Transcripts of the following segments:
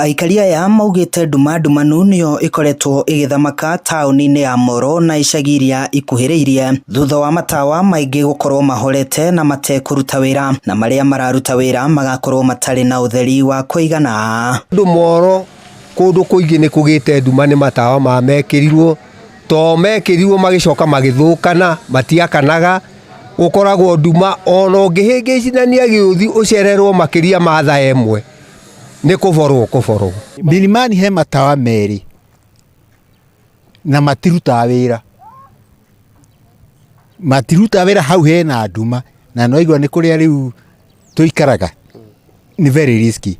Aikari aya maugĩte nduma ndumanu nĩyo ĩkoretwo ĩgĩthamaka taũni-inĩ ya Moro na icagi iria ikuhĩrĩirie thutha wa matawa maingĩ gũkorwo mahorete na matekũruta wĩra na marĩa mararuta wĩra magakorwo matarĩ na ũtheri wa kũigana. Andũ Moro kũndũ kũingĩ nĩ kũgĩte nduma nĩ matawa ma mekĩrirwo to mekĩrirwo magĩcoka magĩthũkana matiakanaga gũkoragwo nduma ona ũngĩhĩngĩcithania gĩũthi ũcererwo makĩria ma thaa ĩmwe nĩ kũborwo kũborwo. Milimani he matawa merĩ na matirutaga wĩra, matirutaga wĩra hau hena nduma na nĩwaigua nĩ kũrĩa rĩu tũikaraga ni very risky.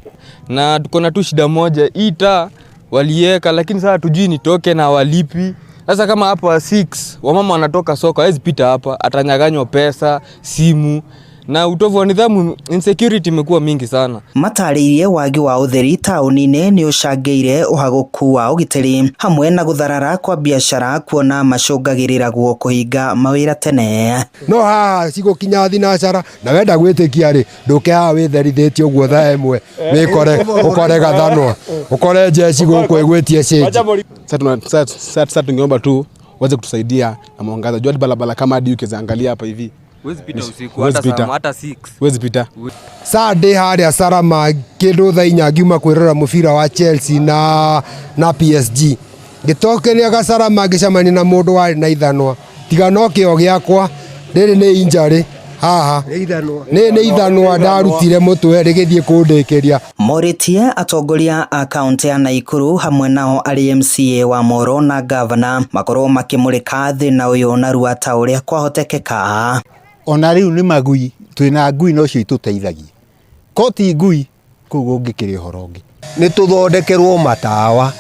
Na tuko na tu shida moja, hii taa walieka, lakini sasa tujui nitoke na walipi. Sasa kama hapa 6 wamama wanatoka soko, hawezi pita hapa, atanyaganywa pesa, simu na utovu wa nidhamu, insecurity imekuwa mingi sana. Matarĩirie wagi wa ũtheri taũni-inĩ nĩ ũcangĩire ũhagũku wa ũgitĩri hamwe na gũtharara kwa biacara kuona macũngagĩrĩragwo kũhinga mawĩra tene. No haha cigũkinya thinacara na wenda gwĩtĩkia rĩ ndũke haha wĩtherithĩtie ũguo thaa ĩmwe wĩkore ũkore gathanwa ũkore njeci gũkũ ĩgwĩtie cĩnji. Sasa tungeomba tu waweze kutusaidia na mwangaza juu hadi barabara kama hadi ukiweza angalia hapa hivi Huwezi pita usiku Huwezi hata pita. saa hata 6. huwezi pita. Saa ndĩ harĩa Salama kĩndũ thaa inya ngiuma kwĩrora mũbira wa Chelsea na PSG ngĩtokeria gacarama ngĩcemania na mũndũ warĩ na ithanwa tiga no kĩo gĩakwa rĩrĩ nĩ injury haha nĩ nĩ ithanwa ndarutire mũtwe rĩgĩthiĩ kũndĩkĩria. Morĩtie atongoria a kaunti ya Naikuru hamwe nao arĩ MCA wa Moro na gavana makorwo makĩmũrĩka thĩna ũyũ narua ta ũrĩa kwahotekeka. Ona rĩu nĩ magui twĩna ngui nocio itũteithagia ko ti ngui kũu gũngĩkĩrĩ ũhoro ũngĩ. Nĩ tũthondekerwo matawa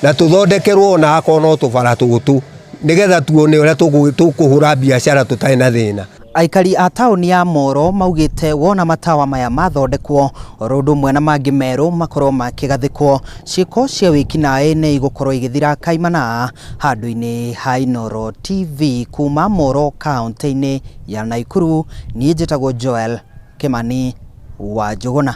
na tũthondekerwo ona akorwo no tũbara tũtũ nĩgetha tuone ũrĩa tũkũhũra biacara tũtarĩ na thĩna. Aikari a taũni ya Moro maugĩte wona matawa maya mathondekwo oro ũndũ ũmwe na mangĩ merũ makorwo makĩgathĩkwo ciĩko cia wĩkinaĩ nĩ igũkorwo igĩthira kaimana handũ-inĩ ha Inooro TV kuma Moro kaunti-inĩ ya Naikuru. Niĩ njĩtagwo Joel Kimani wa Njũgũna.